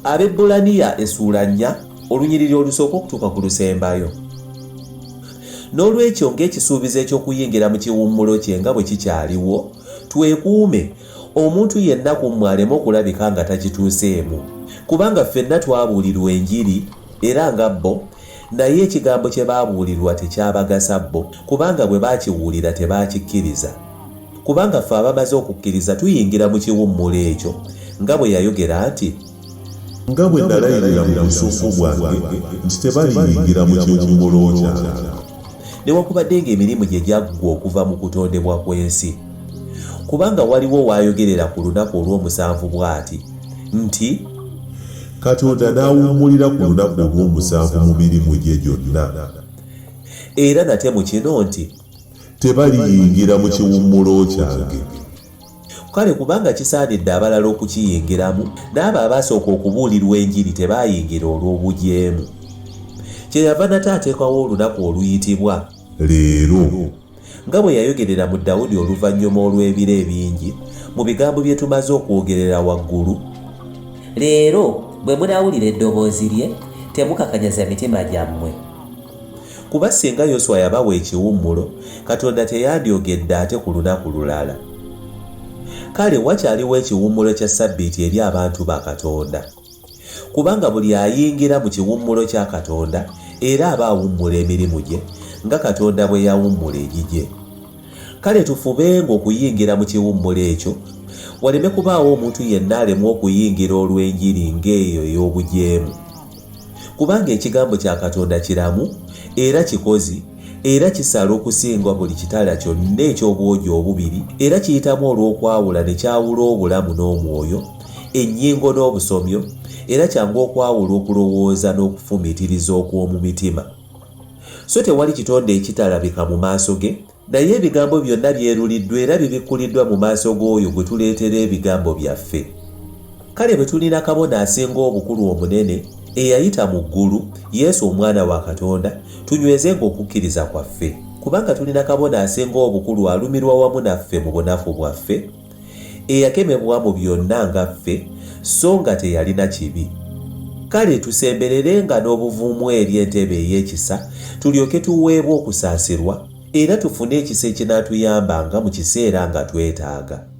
Abebbulaniya essuula nnya olunyiriri olusooka okutuuka ku lusembayo. N'olwekyo ng'ekisuubizo eky'okuyingira mu kiwummulo kye nga bwe kikyaliwo, twekuume, omuntu yenna ku mmwe aleme okulabika nga takituuseemu. Kubanga ffenna twabuulirwa enjiri era nga bo, naye ekigambo kye baabuulirwa tekyabagasa bo, kubanga bwe baakiwulira tebaakikkiriza. Kubanga ffe abamaze okukkiriza tuyingira mu kiwummulo ekyo, nga bwe yayogera nti. Nga bwe nalayirira mu busungu bwange nti tebaliyingira mu kiwummulo kyange. Newakubadde ng'emirimu gye gyaggwa okuva mu kutondebwa kw'ensi. Kubanga waliwo w'ayogerera ku lunaku olw'omusanvu bw'ati nti. Katonda n'awummulira ku lunaku olw'omusanvu mu mirimu gye gyonna. Era nate mu kino nti. Tebaliyingira mu kiwummulo kyange. Kale kubanga kisaanidde abalala okukiyingiramu, n'abo abaasooka okubuulirwa enjiri tebaayingira olw'obujeemu. Kyeyava nate ateekawo olunaku oluyitibwa. Leero. Nga bwe yayogerera mu Dawudi oluvannyuma olw'ebiro ebingi, mu bigambo bye tumaze okwogerera waggulu. Leero bwe munaawulira eddoboozi lye, temukakanyaza mitima gyammwe. Kuba singa Yoswa yabawa ekiwummulo, Katonda teyandyogedde ate ku lunaku lulala. Kale wakyaliwo ekiwummulo kya ssabbiiti eri abantu ba Katonda. Kubanga buli ayingira mu kiwummulo kya Katonda era aba awummula emirimu gye, nga Katonda bwe yawummula egigye. Kale tufubenga okuyingira mu kiwummulo ekyo, waleme kubaawo omuntu yenna alemwa okuyingira olw'enjiri ng'eyo ey'obujeemu. Kubanga ekigambo kya Katonda kiramu era kikozi, era kisala okusinga buli kitala kyonna eky'obwogi obubiri, era kiyitamu olw'okwawula ne kyawula obulamu n'omwoyo, ennyingo n'obusomyo, era kyangu okwawula okulowooza n'okufumiitiriza okw'omu mitima. So tewali kitonde ekitalabika mu maaso ge, Naye ebigambo byonna byeruliddwa era bibikkuliddwa mu maaso g'oyo gwe tuleetera ebigambo byaffe. Kale bwe tulina kabona asinga obukulu omunene, eyayita mu ggulu, Yesu Omwana wa Katonda, tunywezenga okukkiriza kwaffe. Kubanga tulina kabona asinga obukulu alumirwa wamu naffe mu bunafu bwaffe, eyakemebwa mu byonna nga ffe, so nga teyalina kibi. Kale tusembererenga n'obuvumu eri entebe ey'ekisa, tulyoke tuweebwe okusaasirwa, era tufune ekisa ekinaatuyambanga mu kiseera nga twetaaga.